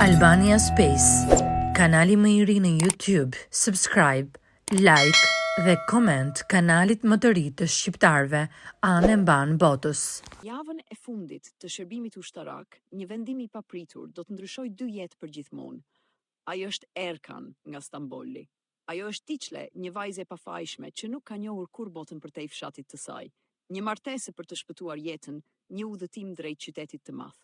Albania Space, kanali më i ri në YouTube, subscribe, like dhe comment kanalit më të ri të shqiptarëve anë e mbanë botës. Javën e fundit të shërbimit ushtarak, një vendim i papritur do të ndryshojë dy jetë përgjithmonë. Ai është Erkan nga Stambolli. Ajo është Dicle, një vajzë e pafajshme që nuk ka njohur kurrë botën përtej fshatit të saj. Një martesë për të shpëtuar jetën, një udhëtim drejt qytetit të madh.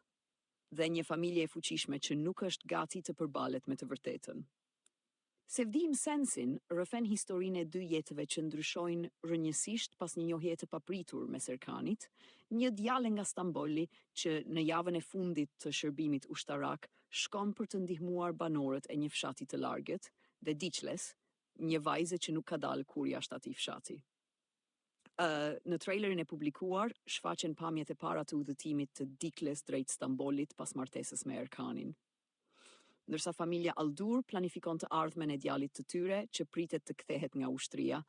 Dhe një familje e fuqishme që nuk është gati të përballet me të vërtetën. Sevdiğim Sensin rrëfen historinë e dy jetëve që ndryshojnë rrënjësisht pas një njohjeje të papritur mes Erkanit, një djalë nga Stambolli që në javën e fundit të shërbimit ushtarak shkon për të ndihmuar banorët e një fshati të largët, dhe Dicles, një vajzë që nuk ka dalë kurrë jashtë atij fshati. Në trailerin e publikuar, shfaqen pamjet e para të udhëtimit të Dicles drejt Stambollit pas martesës me Erkanin. Ndërsa familja Aldur planifikon të ardhmen e djalit të tyre, që pritet të kthehet nga ushtria,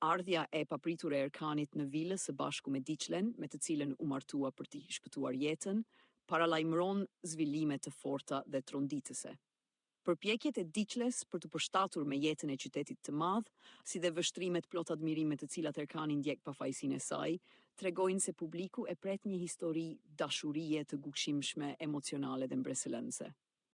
ardhja e papritur e Erkanit në vilë së bashku me Diclen, me të cilën u martua për t'i shpëtuar jetën, paralajmëron zhvillime të forta dhe tronditëse. Përpjekjet e Dicles për t'u përshtatur me jetën e qytetit të madh, si dhe vështrimet plot admirim me të cilat Erkani ndjek pafajësinë e saj, tregojnë se publiku e pret një histori dashurie të guximshme, emocionale dhe mbresëlënëse.